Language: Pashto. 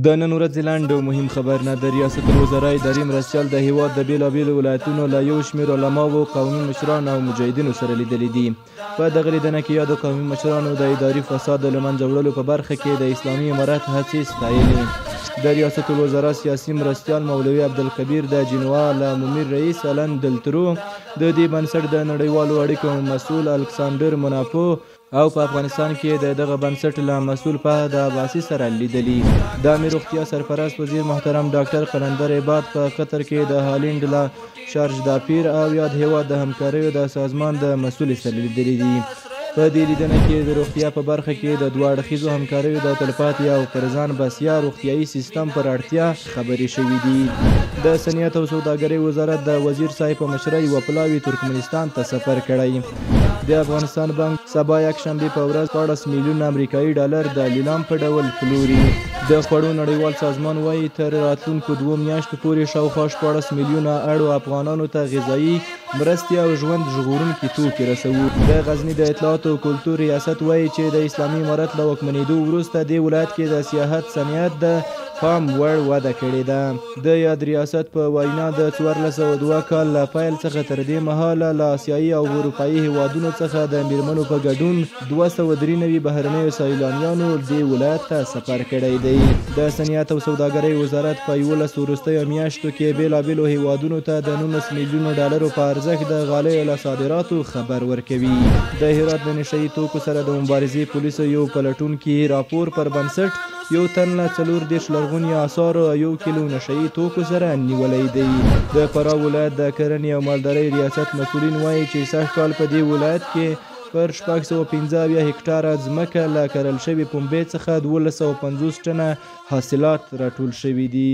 د نن ورځې لنډ او مهم خبرونه. د ریاست الوزرا اداري مرستیال د هیواد د بېلابېلو ولایتونو له یو شمېر علماوو، قومي مشرانو او مجاهدینو سره لیدلي دي. په دغه لیدنه کې یادو قومي مشرانو د اداري فساد د له منځه وړلو په برخه کې د اسلامي امارت هڅې ستایلې. د ریاست الوزرا سیاسي مرستیال مولوي عبدالکبیر د جنوا له عمومي رئیس الن دلترو، د دې بنسټ د نړیوالو اړیکو مسؤل الکساندر منافو او په افغانستان کې د دغه بنسټ له مسؤل فهد عباسي سره لیدلي. د عامې روغتیا سرپرست وزیر محترم ډاکټر قلندر عباد په قطر کې د هالینډ له شارژدافیر او یاد هېواد د همکاریو د سازمان د مسؤل سره لیدلي دي. په دې لیدنه کې د روغتیا په برخه کې د دوه اړخیزو همکاریو د تلپاتې او پر ځان بسیا روغتیايي سیستم پر اړتیا خبرې شوې دي. د صنعت او سوداګرۍ وزارت د وزیر صاحب په مشرۍ یوه پلاوي ترکمنستان ته سفر کړی. د افغانستان بانک سبا یکشنبې په ورځ 14 میلیونه امریکایي ډالر د لیلام په ډول پلوري. د خوړو نړیوال سازمان وایي، تر راتلونکو 2 میاشتو پورې شاوخوا 16 میلیونه اړو افغانانو ته غذایي مرستې او ژوند ژغورونکي توکي رسوو. د غزني د اطلاعاتو او کلتور ریاست وایي چې د اسلامي امارت له واکمنېدو وروسته دې ولایت کې د سیاحت صنعت د پام وړ وده کړې ده. د یاد ریاست په وینا د 1402 کال له پیل څخه تر دې مهاله له آسیایي او اروپایي هیوادونو څخه د میرمنو په ګډون 293 بهرنیو سیلانیانو دې ولایت ته سفر کړی دی. د صنعت او سوداګرۍ وزارت په 11 وروستیو میاشتو کې بېلابېلو هیوادونو ته د 19 میلیونو ډالرو په ارزښت د غالیو له صادراتو خبر ورکوي. د هرات د نشه یي توکو سره د مبارزې پولیسو یو پلټونکي راپور پر بنسټ یو تن له 34 لرغوني آثارو او 1 کیلو نشه یي توکو سره نیولی دی. د فراه ولایت د کرنې او مالدارۍ ریاست مسؤلین وایي چې سږ کال په دې ولایت کې پر 675 هکټاره ځمکه له کرل شوې پنبې څخه 1250 ټنه حاصلات راټول شوي دي.